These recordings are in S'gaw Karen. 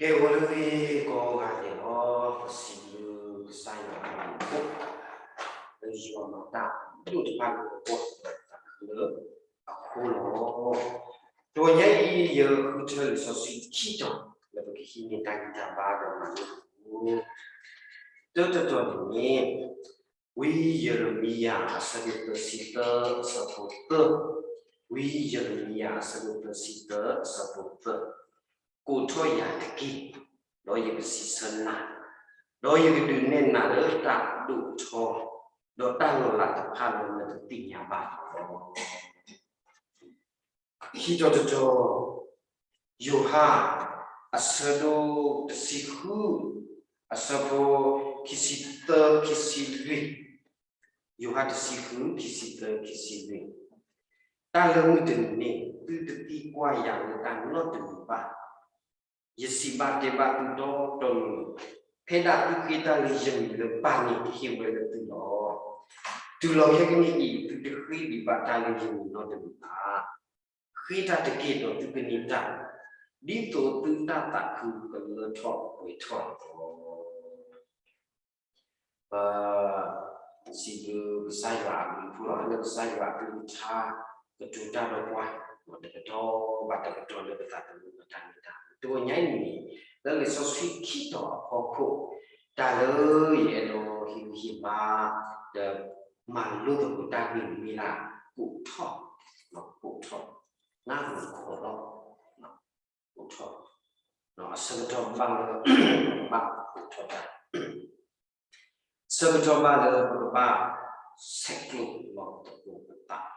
ကဲ ဂီၤလၢအဂ့ၤကိးဂၤဒဲးလီၤ. ပစံးဘျုးကစၢ်ယွၤအဘျုးအဖှိၣ် လၢယွၤမၤတၢ်ဒိၣ်တဖၣ်လၢပဂီၢ် လၢအဃိလီၤ. တဂီၤညါအံၤ ယဃုထၢလံာ်စီဆှံခံတီၤ လၢပကဟံးန့ၢ်တၢ်ဂံၢ်တၢ်ဘါဒီးမၤလိသကိး, တၢတတီၤန့ၣ်န့ၣ် ဝံယံးရမံယၤအဆၢဒိၣ်သၢဆံသၢအဆၢဖိသၢ, ဝံယံးရမံယၤအဆၢဒိၣ်သၢဆံသၢအဆၢဖိသၢ, ကိးထီၣ်ယၤတက့ၢ်, ဒီးယကစံးဆၢနၤ, ဒီးယကဒုးနဲၣ်နၤလၢတၢ်ဒိၣ်ထီၣ်, ဒီးတၢ်လီၤလးတဖၣ်လၢနတသ့ၣ်ညါဘၣ်လီၤ. ခံတီၤတတီၤ, ယိၤဟၣ် အဆၢဒိၣ်တဆံဃု, အဆၢဖိ ခံဆံသၢ ခံဆံလွံၢ်, ယိၤဟၣ်တဆံဃု ခံဆံသၢ ခံဆံလွံၢ်, တၢ်လၢမုၢ်တနံၤန့ၣ် သုတသံကွၢ်ယၤလၢတၢ်နီတမံၤဘၣ်. ယစံးဘၣ်တဲဘၣ်သုတီတီလိၤလိၤ, ဖဲဒၣ်သုဃ့တၢ်လၢယမံၤလၢပၢ်န့ၣ် ကဟ့ၣ်ဝဲလၢသုလီၤ. တုၤလီၤခဲကနံၣ်အံၤ သုတဃ့ဘၣ်တၢ်လၢယမံၤနီတမံၤဘၣ်. ဃ့တၢ်တက့ၢ်ဒီးသုကန့ၢ်တၢ်, ဒ်သိးသုတၢ်သးခုကလၢထီၣ်ပှဲၤထီၣ်လီၤ. ပစံးဘျုးကစၢ်ယွၤအဘျုးအဖှိၣ်လီၤ. လၢကစၢ်ယွၤအကလုၢ်ကထါ ကတိၤတၢ်ဒီးပှၤ တကတီၢ်ဘၣ်တကတီၢ်လၢပသးသမူအတၢ်မ့ၢ်တၢ် တဂီၤညါအံၤန့ၣ် လၢလံာ်စီဆှံခံတီၤအဖီခိၣ် တၢ်လၢယအဲၣ်ဒိးဟ့ၣ်ဂံၢ်ဟ့ၣ်ဘါ ဒီးမၤလိသကိးတၢ်ဂ့ၢ်န့ၣ်မ့ၢ်ဒၣ် ကိးထီၣ်, ကိးထီၣ်, နၢ်ဟူခိးလီၤ, ကိးထီၣ်, အဆၢကတီၢ်ဘၣ်လၢ ဘၣ်ကိးထီၣ်တၢ် ဆၢကတီၢ်ဘၣ်လၢပကဘၣ်ဆဲးကျိးလီၤသကိးပသး,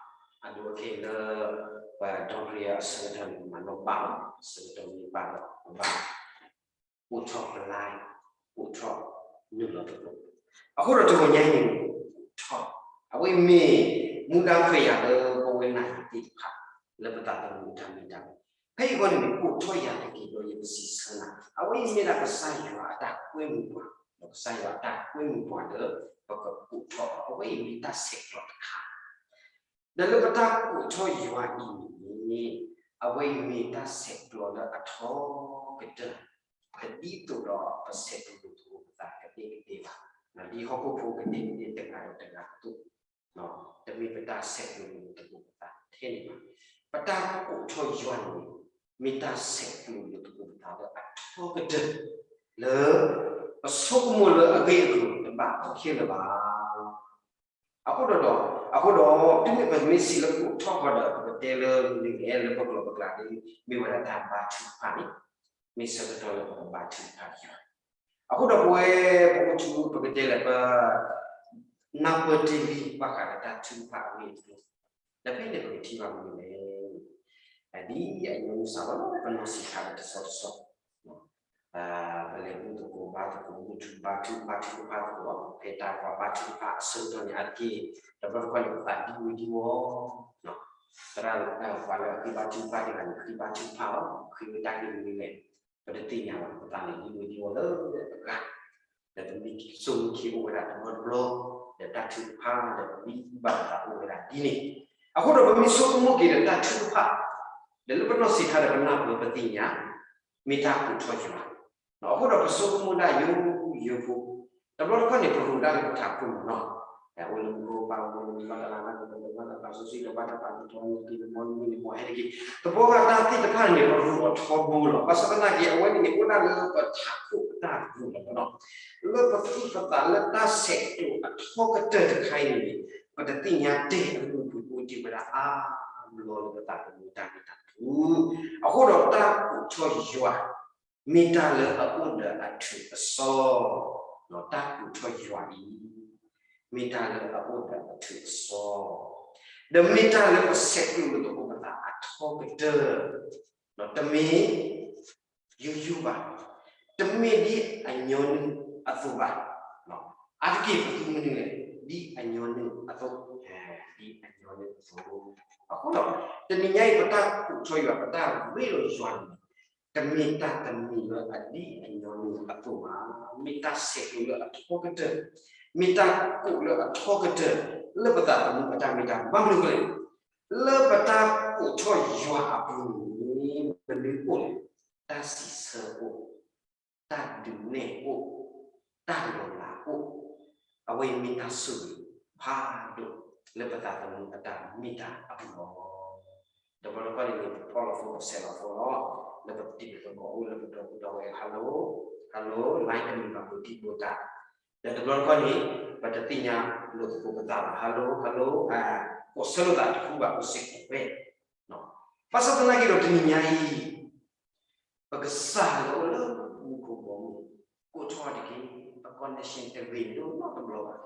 အဒိအခဲအံၤလၢ ပဒီကရံၣ်အဆၢကတီၢ်န့ၣ် ပမၤနီၣ်ဘၣ်လီၤ. ဆၢကတီၢ်မ့ၢ်ဘၣ်ဒီး ပဘၣ်ကိးထီၣ်ပလါ, ကိးထီၣ်နုာ်လီၤသကိး. အဃိဒီးတဂီၤညါအံၤန့ၣ် ကိးထီၣ်, အဝဲအံၤမ့ၢ်မူဒါခွဲးယာ်လၢပဝဲနၤသ့ၣ်တဖၣ် လၢပသးသမူအတၢ်မ့ၢ်တၢ်တီ ဖဲအံၤအဂီၢ်န့ၣ် ကိးထီၣ်ယၤတက့ၢ်ဒီးယကစံးဆၢနၤ, အဝဲအံၤမ့ၢ်ဒၣ်ကစၢ်ယွၤအတၢ်ကွဲမုာ်ပှၤ, ဒီးကစၢ်ယွၤအတၢ်ကွဲမုာ်ပှၤလၢ ပကကိးထီၣ်အီၤ, အဝဲအံၤမ့ၢ်တၢ်ဆဲးကျိးတခါ, ဒီးလၢပတၢ်ကိးထီၣ်ယွၤအံၤန့ၣ် အဝဲအံၤမ့ၢ်တၢ်ဆဲးကျိးလၢအထီကတၢၢ်, ဒ်သိးဒီးပဆဲးကျိးလိာ်သကိးပသးကဒဲကဒဲဘၣ်, ဒ်ဟီၣ်ခိၣ်ဖိကဒဲကဒဲတဂၤဒီးတဂၤအသိး တမ့ၢ်ပတၢ်ဆဲးကျိးလိာ်သကိးပသးထဲန့ၣ်ဘၣ်. ပတၢ်ကိးထီၣ်ယွၤန့ၣ် မ့ၢ်တၢ်ဆဲးကျိးလိာ်သကိးပသးလၢအထီကတၢၢ် လၢ ပဆိကမိၣ်လၢအဂ့ၢ်အကျိၤတဘၣ်အီၤခဲလၢာ်ဘၣ်. အဃိဒီး, အဃိဒီး တုၤမ့ၢ်ပမ့ၢ်စံးလၢကိးထီၣ်ဃီဒီး ပကတဲလၢမနုၤလဲၣ်လၢပကျိာ်ပကျါန့ၣ် မ့ၢ်ဝဲဒၣ်တၢ်ဘါထုကဖၣ်န့ၣ် မ့ၢ်ဆၢကတီၢ်လၢပကဘါထုကဖၣ်ယွၤ. အဃိဒီးပဝဲပအိၣ်ဆူ ပကတဲလၢပ နၢ်ပၢၢ်တ့ၢ်လံဘၣ်ဃးဒီးတၢ်ထုကဖၣ်အဂ့ၢ်အကျိၤ, ဒီးဖဲန့ၣ်ပကထံၣ်ဘၣ်မနုၤလဲၣ်, ဒ်အညီနုၢ်စၢ်လီၤ ပနီၢ်ဆံးခါလၢတဆီတဆီ ပလဲၤဘူၣ်သကိးဘါသကိး ဘူၣ်ထုဘါထု ဘါထုကဖၣ်သကိး ဖဲတၢ်ပှၤဘါထုကဖၣ်အဆၢကတီၢ်န့ၣ် အါတက့ၢ် တဘျီတခီၣ်န့ၣ် ပသးဒံဝ့ၤဒံဝီၤ, သရၣ်ပှၤလၢအဃ့ဘါထုကဖၣ်တဂၤန့ၣ် ဃ့ဘါထုကဖၣ်လီၤ ဃ့ဝဲတၢ်ဂ့ၢ်မနုၤလဲၣ် ပတသ့ၣ်ညါဘၣ် ပသးန့ၣ်ဒံဝ့ၤဒံဝီၤလၢအဂၤ ဒီးပမ့ၢ်ဆိကမိၣ်က့ၤအိၣ်ဝဲဒၣ်တဘျီတဘျီ ဒီးတၢ်ထုကဖၣ်ဒီးပမ့ၢ်ဘၣ်သးအိၣ်ဝဲဒၣ်ဒ်န့ၣ်, အဃိဒီးပမ့ၢ်ဆိကမိၣ်က့ၤဒီးတၢ်ထုကဖၣ် ဒီးလၢပနီၢ်ဆံးခါဒီးပနၢ်ပၢၢ်ပသ့ၣ်ညါ မ့ၢ်တၢ်ကိးထီၣ်ယွၤ, အဃိဒီးပဆိကမိၣ်ဒၣ်ယိယိဖိ, တဘျီတခီၣ်န့ၣ် ပရူးဒၣ်လၢပထးခိၣ်မးနီၤ, အိၣ်လၢမူခိၣ်ပၢ် အိၣ်လၢမူဘၣ်တလါ ဘၣ်တလါ ဘၣ်တလါ စီဆှံဒီးဘၣ်တၢ်ပာ်မူထီၣ်မူက့ၤ မီၢ်မုၢ်န့ၣ် မီၢ်ဟဲတက့ၢ်, သပှၢ်တၢ်သ့ၣ်တဖၣ်န့ၣ် ပရူးအီၤထီဘိလီၤ. ဘၣ်ဆၣ်သနာ်က့ အဝဲန့ၣ်န့ၣ် အိၣ်ဒၣ်လၢပထးခိၣ်အတၢ်ရူးလီၤနီၤ, လၢပသူၣ်ပသးလၢတၢ်ဆဲးကျိးအထီကတၢၢ်တခါအံၤန့ၣ် ပတသ့ၣ်ညါတဲအကလုၢ်ပူၤအိၣ်တ့ၢ်ဝဲဒၣ်အါဘျီလၢပသးသမူတၢ်ဂ့ၢ်တၢ်ကျိၤ, အဃိဒီးတၢ်ကိးထီၣ်ယွၤ မ့ၢ်တၢ်လၢအအိၣ်ဒီးအထုးအစီ, တၢ်ကိးထီၣ်ယွၤအံၤ မ့ၢ်တၢ်လၢအအိၣ်ဒီးအထုးအစီ, ဒီးမ့ၢ်တၢ်လၢပဆဲးကျိးလိာ်သကိးပသးအထီကတၢၢ်, တမ့ၢ်ယူးယူးဘၣ်, တမ့ၢ်ဒ်အညီနုၢ်အသိးဘၣ်, အါတက့ၢ်ပသူမနုၤလဲၣ်, ဒ်အညီနုၢ်အသိး, ဒ်အညီနုၢ်အသိး, အဃိဒီး တနံၤညါအံၤ ပတၢ်ကိးထီၣ်ယွၤ ပတၢ်ရ့လိာ်ယွၤန့ၣ် တမ့ၢ်တၢ်တမံၤလၢအဒ်အညီနုၢ်အသိးဘၣ်, မ့ၢ်တၢ်ဆဲးကျိးလၢအထီကတၢၢ်, မ့ၢ်တၢ်ကိးလၢအထီကတၢၢ် လၢပသးသမူအတၢ်မ့ၢ်တၢ်တီ ဘၣ်မနုၤအဃိလဲၣ်, လၢပတၢ်ကိးထီၣ်ယွၤအပူၤန့ၣ် မနုၤအိၣ်လဲၣ်, တၢ်စံးဆၢအိၣ်, တၢ်ဒုးနဲၣ်အိၣ်, တၢ်လီၤလးအိၣ်, အဝဲအံၤမ့ၢ်တၢ်ဆိၣ်ဂ့ၤဖးဒိၣ်လၢပသးသမူအတၢ်မ့ၢ်တၢ်အပူၤလီၤ. တဘျီတခီၣ်န့ၣ်န့ၣ် ပဖီၣ်လီၤဖိ ပဆဲးလီၤဖိလီၤ, လၢပတံၤပကမီၤအိၣ်လၢပဒီပုၢ်ဒီဝဲၢ် hello, hello, line တမံၤဘၣ် ပတံၤဖိတၢ်, ဒီးတဘျီတခီၣ်န့ၣ် ပတသ့ၣ်ညါလိာ်သကိးပသးဘၣ် hello, hello, ကိးဆၢလိာ်သးတဃူဘၣ် အိၣ်စ့ၢ်ကီးဝဲ ဘၣ်ဆၣ်သနာ်က့ဒီးတနံၤညါအံၤ ပကစၢ်လၢအိၣ်လၢမူခိၣ်ဘီမုၢ် ကိးထီၣ်တက့ၢ်, ပ connection တဂ့ၤဒိၣ်နီတဘျီဘၣ်.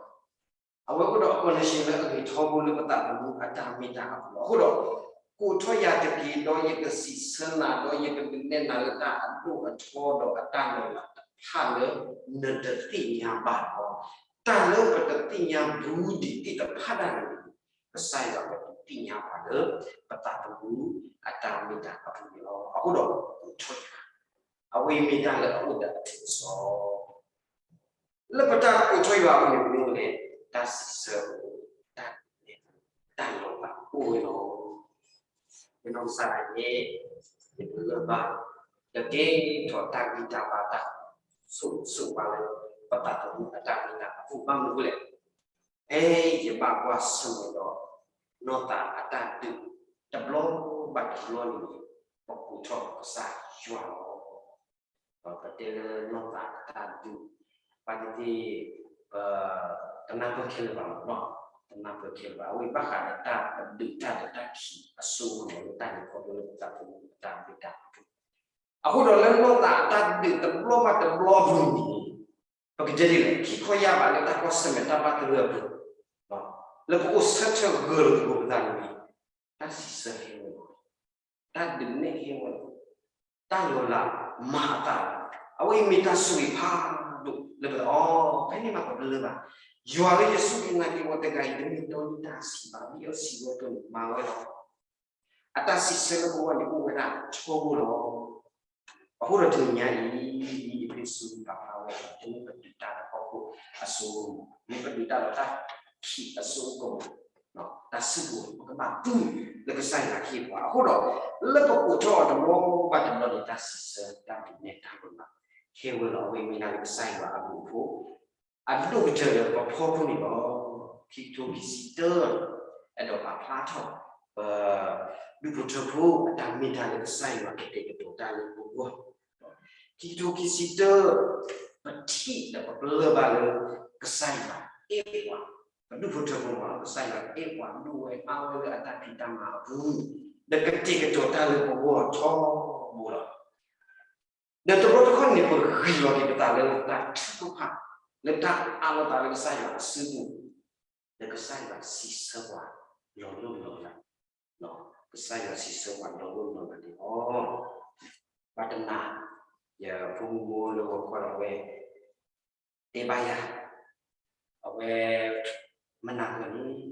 အဝဲအိၣ်ဒီးအ connection လၢအဂ့ၤထီဘိလၢပသးသမူအတၢ်မ့ၢ်တၢ်အပူၤလီၤ. အဃိဒီး ကိးထီၣ်ယၤတက့ၢ် ဒီးယကစံးဆၢနၤ ဒီးယကဒုးနဲၣ်နၤလၢတၢ်အဒိၣ်အထီဒီးအတၢ်လီၤလးတဖၣ်လၢ နတသ့ၣ်ညါဘၣ်လီၤ. တၢ်လၢပတသ့ၣ်ညါဘူးဒံးသ့ၣ်တဖၣ်ဒၣ်န့ၣ် ကစၢ်ယွၤကဒုးသ့ၣ်ညါပှၤလၢ ပသးသမူအတၢ်မ့ၢ်တၢ်အပူၤန့ၣ်လီၤ. အဃိဒီး ကိးထီၣ်ယၤ အဝဲအံၤမ့ၢ်တၢ်လၢအအိၣ်ဒီးအထူးအစီၤ လၢပတၢ်ကိးထီၣ်ယွၤအပူၤန့ၣ် ပမ့ၢ်အိၣ်န့ၣ် တၢ်စံးဆၢအိၣ်, တၢ်ဒုးနဲၣ်, တၢ်လီၤလးအိၣ်ဝဲလီၤ. ယနီၢ်ကစၢ်ဒၣ်ယဲ ယတလၢဘၣ် ကကဲထီၣ်တၢ်ဂံၢ်တၢ်ဘါတၢ်ဆိၣ်ဂ့ၤဆိၣ်ဝါလၢ ပသးသမူအတၢ်မ့ၢ်တၢ်အပူၤဘၣ်မနုၤအဃိလဲၣ်. ဖဲယဘၣ်ကွၢ်ဆၢၣ်မဲာ်ဒီး နီၢ်သးအတၢ်ဒုးတဘျီဘၣ်တဘျီန့ၣ် ပကိးထီၣ်ကစၢ်ယွၤလီၤ. ပတဲလၢနီၢ်သးအတၢ်ဒုး ဘၣ်သ့ၣ်သ့ၣ် ပတနၢ်ပၢၢ်ခဲလၢာ်ဘၣ်မး, တနၢ်ပၢၢ်ခဲလၢာ်ဘၣ်. အဝဲဘၣ်ဃးဒီးတၢ်ပဒုးတၢ်ဒီးတၢ်ခံးအစိကမီၤ လၢတၢ်လဲၤခီဖျိလၢပသးသမူအတၢ်မ့ၢ်တၢ်အပူၤ အဃိဒီးလၢနီၢ်သးအတၢ်ဒုးတဘျီဘၣ်တဘျီအပူၤန့ၣ် ပကတဲဒ်လဲၣ် ခံခီယါဘၣ်လၢတၢ်ကွၢ်ဆၢၣ်မဲာ်တၢ်ဘၣ်တရၢအပူၤ လၢပအိၣ်ဆၢထၢၣ်ဂၢၢ်လိာ်သကိးပသးန့ၣ် တၢ်စံးဆၢဟဲဝဲလီၤ, တၢ်ဒုးနဲၣ်ဟဲဝဲလီၤ, တၢ်လီၤလးမၤအသးလီၤ. အဝဲအံၤမ့ၢ်တၢ်ဆိၣ်ဂ့ၤဖးဒိၣ်လၢပသးအီၤ ဖဲန့ၣ်မးပတလၢဘၣ်. ယွၤလၢယစူၢ်က့ၤနာ်က့ၤဝဲတဂၤအံၤ တမ့ၢ်တီလံတၢ်စံးဘၣ် ဒ်အစံးဝဲအသိးန့ၣ် မၤဝဲလီၤ. အတၢ်စံးဆၢလၢပဂီၢ်န့ၣ် အိၣ်ဝဲဒၣ်ထီဘိလီၤ. အဃိဒီးတနံၤညါအံၤ ဒ်အ့းဖ့းစူးပာ်ဖျါဝဲအသိး တမ့ၢ်ပဒုးတၢ်ဒီးဟီၣ်ခိၣ်အစိကမီၤ, မ့ၢ်ပဒုးတၢ်ဒီးတၢ်ခံးအစိကမီၤ, တၢ်စုကဝဲၤ ပကဘၣ်တူၢ်လၢကစၢ်ယွၤဟ့ၣ်ပှၤ. အဃိဒီး လၢပကိးထီၣ်အီၤတဘျီဘၣ်တဘျီန့ၣ် တၢ်စံးဆၢတၢ်ဒုးနဲၣ်တၢ်လီၤလး ဟဲဝဲလီၤ. အဝဲမ့ၢ်ဒၣ်လၢကစၢ်ယွၤအဘျုးအဖှိၣ် အဒိၣ်ကတၢၢ်လၢပဖီခိၣ်န့ၣ်လီၤ. ခံကထိခံဆံတၢ အဲၣ်ဒိးပာ်ဖျါထီၣ် ပဒူၣ်ဖိထၢဖိအတၢ်မ့ၢ်တၢ်လၢကစၢ်ယွၤကတဲာ်ကတီၤတၢ်လၢပဂီၢ်, ခံကထိခံဆံတၢ ပထံၣ်ဒီးပပလၢၢ်ဘၣ်လၢ ကစၢ်ယွၤအဲၣ်ပှၤ, ပဒူၣ်ဖိထၢဖိမ့ၢ်လီၤ ကစၢ်ယွၤအဲၣ်ပှၤဒိၣ်ဝဲအါဝဲလၢအတၢ်ဖံးတၢ်မၤအပူၤ, ဒီးကတဲာ်ကတီၤတၢ်လၢပဂီၢ်ထီဘိလီၤ. ဒီးတဘျီတခီၣ်န့ၣ် ပဂံၢ်လီၤက့ၤပသးလၢတၢ်ထုကဖၣ်, လၢတၢ်အးလီၤသးလၢကစၢ်ယွၤအစုပူၤ, ဒီးကစၢ်ယွၤစံးဆၢပှၤ လီၤလိၢ်လီၤလး, ကစၢ်ယွၤစံးဆၢပှၤလီၤလိၢ်လီၤလးန့ၣ်လီၤ. ဘၣ်တနၤ ယဖိမုၣ်ဖိလၢဂီၤခီဒီးဝဲ တဲဘၣ်ယၤ အဝဲ မနၤဂၤန့ၣ်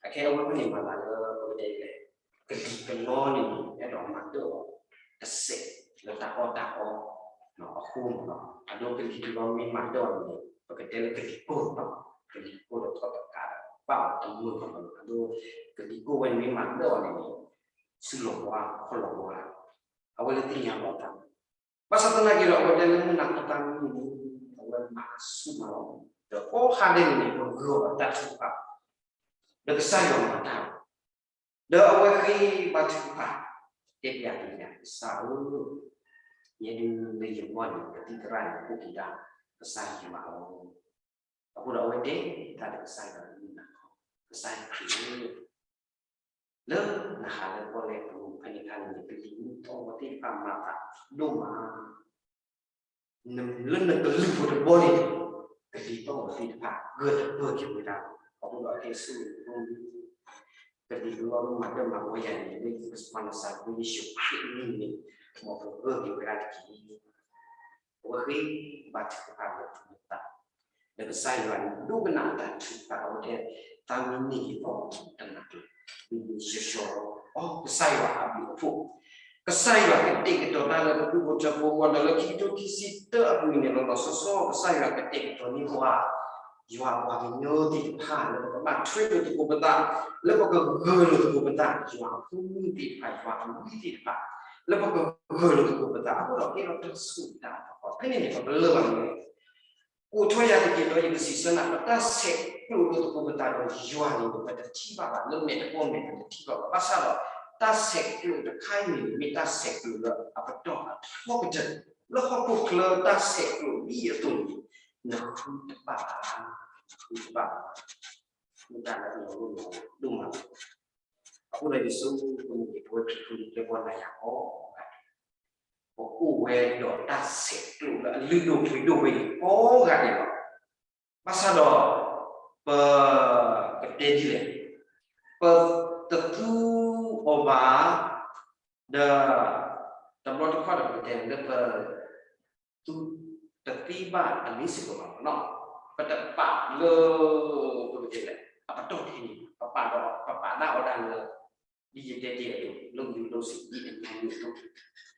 အခဲအံၤအဝဲဖဲန့ၣ်မၤသးလၢ ပကတဲလဲၣ် ကလံၤကလီန့ၣ် အဲၣ်ဒိးမၤဒၢၣ်အီၤတစဲး လၢတၢ်အီၣ်တၢ်အီအဃိမ့ၢ်နီၤ. အဒိကလံၤကလီမ့ၢ်မၤဒၢၣ်အီၤန့ၣ် ပကတဲလၢကလံၤကိၢ်နီၤ, ကလံၤကိၢ်ဒီးထီၣ်တကးဒီး ဘၣ်အီၤတမုာ်ဘၣ်မ့ၢ်နီၤ. အဒိ ကလံၤကိၢ်ဝဲန့ၣ်မ့ၢ်မၤဒၢၣ်အီၤန့ၣ်န့ၣ် စုလီၤဘှါခီၣ်လီၤဘှါ အဝဲလၢသ့ၣ်ညါလီၤတၢ် ဘၣ်ဆၣ်သနာ်က့ဒီး အဝဲတဲလၢမုၢ်နၤခီတၢ်မံန့ၣ် အဝဲမၤဆူၣ်မးလီၤ. ဒီးကိးခါဒဲးန့ၣ်န့ၣ် ပဂုာ်အီၤတၢ်ထုကဖၣ် ဒီးကစၢ်ယွၤမၤတၢ်လီၤ. ဒီးအဝဲဃ့ဘါထုကဖၣ် တဲပျးက့ၤယၤ ကစၢ်ဧၢ, ယဲဒၣ်လၢယဂီၢ်န့ၣ် ပသံၣ်သရၣ်န့ၣ် အိၣ်က့ၤဒၣ်ကစၢ်ယွၤလီၤ. အဃိဒီးအဝဲတဲတၢ်ဒီးကစၢ်ယွၤလၢမုၢ်နၤခီ, ကစၢ်ယွၤခရံာ်ဧၢ လၢနဟးလၢပီၣ်လဲၣ်ပူၤဖဲန့ၣ်အခါန့ၣ် ကလံၤမုၢ်သီၣ်ဝဲသ့ၣ်တဖၣ်မၤသးဒိၣ်မး, လၢနကလုၢ်ဖိတဘီန့ၣ် ကလံၤသီၣ်ဝဲသ့ၣ်တဖၣ်ဂၢၢ်တပၢၢ်က့ၤဝဲဒၣ်လီၤ. အဃိဒီးအကဲဆိၣ်ဂ့ၤဖိ ကလံၤကလီလၢမၤဒၢၣ်မၤဝီယၤန့ၣ် လၢယကစၢ်နၤစၤရ့းယ့ၣ်ၡူးခရံာ်အမံၤန့ၣ် မ်ပဂၢၢ်က့ၤဝဲဒၣ်တက့ၢ်. အဝဲဃ့ဘါထုကဖၣ်လၢပမုၢ်သး ဒီးကစၢ်ယွၤန့ၣ် ဒိကနၣ်အတၢ်ထုကဖၣ် အဝဲတဲ သးမ့ၢ်န့ၢ်ယသီၣ်တနၤကျၢၤ မ့ၢ်ယဆှီဆှီ အီ ကစၢ်ယွၤအဘျုးအဖှိၣ်, ကစၢ်ယွၤကတဲာ်ကတီၤတၢ်လၢပဒူၣ်ဖိထၢဖိအဂီၢ် ဒီးလၢခံကထိခံဆံတၢအပူၤန့ၣ် လီၤလီၤဆီဆီ ကစၢ်ယွၤကတဲာ်ကတီၤန့ၢ်ပှၤ ယွၤအပှၤကညီသ့ၣ်တဖၣ် လၢပကဘၣ်ထွဲလိာ်သကိးပသး, လၢပကဂၢၢ်လိာ်သကိးပသး, ယွၤအဖိမုၣ်သ့ၣ်တဖၣ်, ယွၤအဝံသ့ၣ်တဖၣ်, လၢပကဂၢၢ်လိာ်သကိးပသးအဃိဒီး ကဲထီၣ်တၢ်ဆိၣ်ဂ့ၤတၢ်အဖီခိၣ်, ဖဲန့ၣ်န့ၣ် ပကလၢၢ်ဘၣ်န့ၣ် ကိးထီၣ်ယၤတက့ၢ်ဒီး ယကစံးဆၢနၤ, ပတၢ်ဆဲးကျိးလိာ်သကိးပသးဒီးယွၤန့ၣ် ပတထံၣ်ဘၣ်ဘၣ်, လၢမဲာ်တပီၢ်မဲာ်ပတထံၣ်ဘၣ်ဘၣ်. ဘၣ်ဆၣ်ဒီး တၢ်ဆဲးကျိးတခါအံၤန့ၣ် မ့ၢ်တၢ်ဆဲးကျိးလၢအပတီၢ်အထီကတၢၢ်, လၢဟီၣ်ခိၣ်ချၢတၢ်ဆဲးကျိးဒ်အသိးန့ၣ် နဃုတဘၣ်ဘၣ်, နဃုတဘၣ်ဘၣ်, ဃုတၢ်လၢအလီၤလိၣ်လီၤဒိၣ်မးလီၤ. အဃိဒီးယဆိကမိၣ်က့ၤ ပဝဲခရံာ်ဖိလံၤပှၤနၤယၤကိးဂၤဒဲး ပအိၣ်ဝဲဒီးတၢ်ဆဲးကျိးလၢအလုၢ်ဒိၣ်ပှ့ၤဒိၣ်ဝဲအံၤကိးဂၤဒဲးလီၤ. ဘၣ်ဆၣ်ဒီး ပ ကတဲဒ်လဲၣ်, ပတသူအီၤဘၣ်, ဒီး တဘျီတခီၣ်ဒီးပကတဲလၢပ သူတသ့ဘၣ်အလ့စ့ၢ်ကီးဘၣ်နီၤ, ပတပာ်လၢ ပကတဲလဲၣ် အပတီၢ်ထဲန့ၣ်, ပပာ်ဒီး ပပာ်ဒၣ်အီၤဒၣ်လၢ ဒ်ယတဲတ့ၢ်အသိး လၢမုၢ်ဒိၣ်စံးဒ်အညါန့ၣ်အသိး,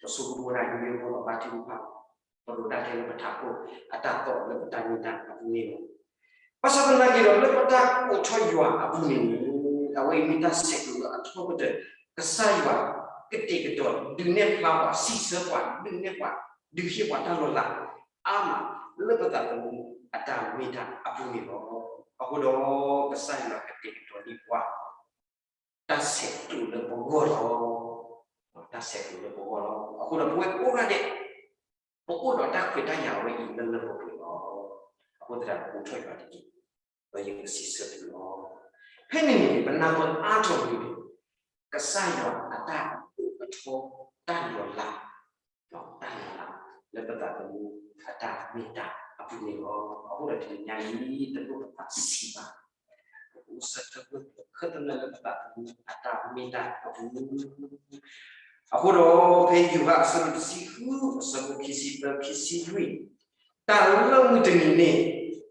ပဆိကမိၣ်ဝဲဒၣ် ယိယိဖိလီၤ ဘါထုကဖၣ်လီၤ, ပဒိးတၢ်ထဲလၢပထးခိၣ် အတၢ်သီၣ်လၢပတၢ်မ့ၢ်တၢ်အပူၤန့ၣ်လီၤ. ဘၣ်ဆၣ်သနာ်က့ဒီး လၢပတၢ်ကိးထီၣ်ယွၤအပူၤန့ၣ်န့ၣ် အဝဲအံၤမ့ၢ်တၢ်ဆဲးကျိးလၢအထီကတၢၢ်, ကစၢ်ယွၤကတဲာ်ကတီၤဒုးနဲၣ်ဖျါပှၤ စံးဆၢပှၤ ဒုးနဲၣ်ပှၤ ဒုးဟ့ၣ်ပှၤတၢ်လီၤလး အါမး လၢပသးသမူအတၢ်မ့ၢ်တၢ်အပူၤန့ၣ်လီၤ. အဃိဒီး ကစၢ်ယွၤကတဲာ်ကတီၤဒံးပှၤ တၢ်ဆဲးကျိးလၢပဂီၢ်လီၤ. တၢ်ဆဲးကျိးလၢပဂီၢ်လီၤ. အဃိဒီးပဝဲကိးဂၤဒဲး ပအိၣ်ဒီးတၢ်ခွဲးတၢ်ယာ်ဝဲအံၤလၢလၢပှဲၤပှဲၤလီၤ. အဃိသတးဒီးကိးထီၣ်ယွၤတက့ၢ်, ဒီးယကစံးဆၢသုလီၤ. ဖဲန့ၣ်န့ၣ် ပနၢ်ပၢၢ်အါထီၣ်န့ၣ် ကစၢ်ယွၤအတၢ်ဒိၣ်ကထီ တၢ်လီၤလး တၢ်လီၤလး လၢပသးသမူအတၢ်မ့ၢ်တၢ်အပူၤန့ၣ်လီၤ. အဃိဒီးတနံၤညါအံၤ တလိၣ်ပသးဆံးဘၣ်, ပအိၣ်ဆၢထၢၣ်ဂၢၢ်ကျၢၤ ခၢၣ်သနၢၣ်လၢပသးသမူအတၢ်မ့ၢ်တၢ်အပူၤ အဃိဒီး ဖဲယိၤဟၣ်အဆၢဒိၣ်တဆံဃု အဆၢဖိခံဆံသၢ ခံဆံလွံၢ်, တၢ်လၢမုၢ်တနံၤန့ၣ်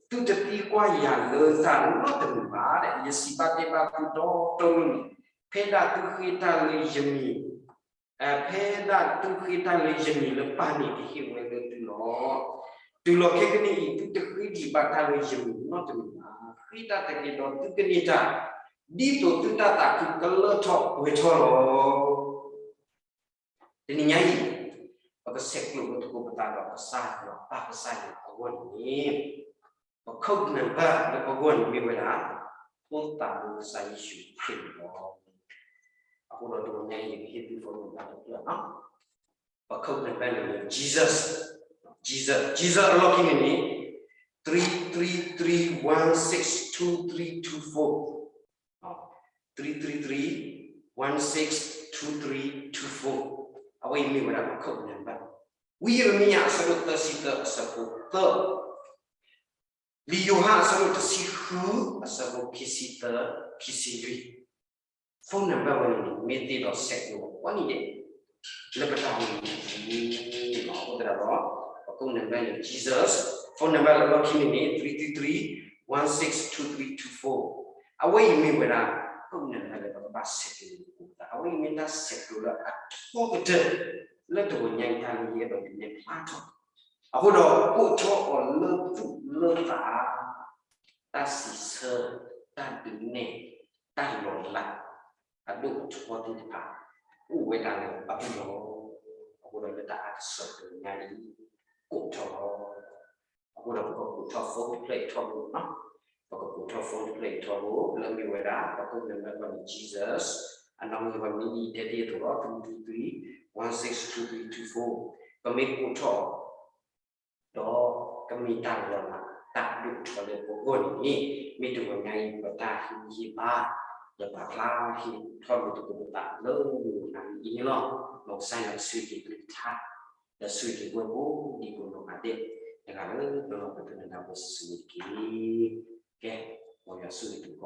သုတသံကွၢ်ယၤလၢတၢ်နီတမံၤဘၣ်, ယစံးဘၣ်တဲဘၣ်သုတီတီလိၤလိၤ, ဖဲဒၣ်သုဃ့တၢ်လၢယမံၤ ဖဲဒၣ်သုဃ့တၢ်လၢယမံၤလၢပၢ်န့ၣ် ကဟ့ၣ်ဝဲလၢသုလီၤ. တုၤလီၤခဲကနံၣ်အံၤ သုတဃ့ဒံးဘၣ်တၢ်လၢယမံၤနီတမံၤဘၣ်, ဃ့တၢ်တက့ၢ်ဒီးသုကန့ၢ်တၢ်, ဒ်သိးသုတၢ်သးခုကလၢထီၣ်ပှဲၤထီၣ်လီၤ. တနံၤညါအံၤ ပကဆဲးကျိးလိာ်သကိးပသးဒီးကစၢ်ယွၤ ပၢ်ကစၢ်ယွၤအဂီၢ်န့ၣ် ပ code number လၢပဂီၢ်န့ၣ်မ့ၢ်ဝဲဒၣ် ဖိသၣ်လၢကစၢ်ယ့ၣ်ၡူးခရံာ်န့ၣ်လီၤ. အဃိဒီးတနံၤညါအံၤ ယကဟ့ၣ်သု phone number တဖျၢၣ်လီၤ. ပ code number န့ၣ်မ့ၢ် Jesus, Jesus, Jesus အလီၢ်ခံန့ၣ်န့ၣ် three three three one six two three two four, three three three one six two three two four, အဝဲအံၤမ့ၢ်ဝဲဒၣ်ပ code number. ဝံယံးရမံယၤအဆၢဒိၣ်သၢဆံသၢအဆၢဖိသၢ, လံာ်ယိၤဟၣ်အဆၢဒိၣ်တဆံဃု အဆၢဖိခံဆံသၢ ခံဆံလွံၢ်, phone number ဝဲန့ၣ်န့ၣ် မ့ၢ်သ့ဒီးဆဲးကျိးအီၤကိးနံၤဒဲး လၢပတၢ်အိၣ်မူအပူၤန့ၣ်လီၤ. အဃိသတးဒီး ပ code number န့ၣ် Jesus, phone number လၢလီၢ်ခံန့ၣ်န့ၣ် three three three one six two three two four, အဝဲအံၤမ့ၢ်ဝဲဒၣ် code number လၢပကဘၣ်ဆဲးကျိးလိာ်သကိးပသး, အဝဲအံၤမ့ၢ်တၢ်ဆဲးကျိးလၢအထီကတၢၢ် လၢတဂီၤညါအံၤတၢ်ဂ့ၢ်အံၤ ယအဲၣ်ဒိးဒုးနဲၣ်ဖျါထီၣ် အဃိဒီးကိးထီၣ်အီၤလၢသူၣ်လၢသး, တၢ်စံးဆၢ, တၢ်ဒုးနဲၣ်, တၢ်လီၤလး, အဒိၣ်အထီသ့ၣ်တဖၣ် အိၣ်ဝဲဒၣ်လၢအပူၤလီၤ. အဃိဒီးလၢတၢ်အါကစီၣ်တနံၤညါအံၤ ကိးထီၣ်လီၤ. အဃိဒီးပကကိးထီၣ် phone တဖျၢၣ်အံၤထီဘိလီၤ. ပကကိးထီၣ် phone တဖျၢၣ်အံၤထီဘိ လၢမ့ၢ်ဝဲဒၣ် ပ code number န့ၣ် Jesus, အနီၣ်ဂံၢ်ဝဲမ့ၢ်ဒ်ယတဲတ့ၢ်အသိးလီၤ, three three three one six two three two four, ပမ့ၢ်ကိးထီၣ် ဒီးကမ့ၢ်တၢ်လီၤလး တၢ်ဒိၣ်ထီၣ်လၢပဂီၢ်န့ၣ်န့ၣ် မ့ၢ်တဂီၤညါအံၤ ပတၢ်ဟ့ၣ်ဂံၢ်ဟ့ၣ်ဘါ ဒီးပာ်ဖျါဟ့ၣ်ထီၣ်လိာ်သကိးပသးလၢမုၢ်နၤအံၤန့ၣ်လီၤ. မ်ကစၢ်ယွၤဆိၣ်ဂ့ၤကလုၢ်ကထါ ဒီးဆိၣ်ဂ့ၤပှၤကိးဒံကိးနီၢ်ဂၤဒဲး တဂၤလၢ်လၢ်လၢပတနၢ်ပၢၢ်စုာ်စုာ်န့ၣ်တက့ၢ်. ကဲ, မ်ယွၤဆိၣ်ဂ့ၤတကီၢ်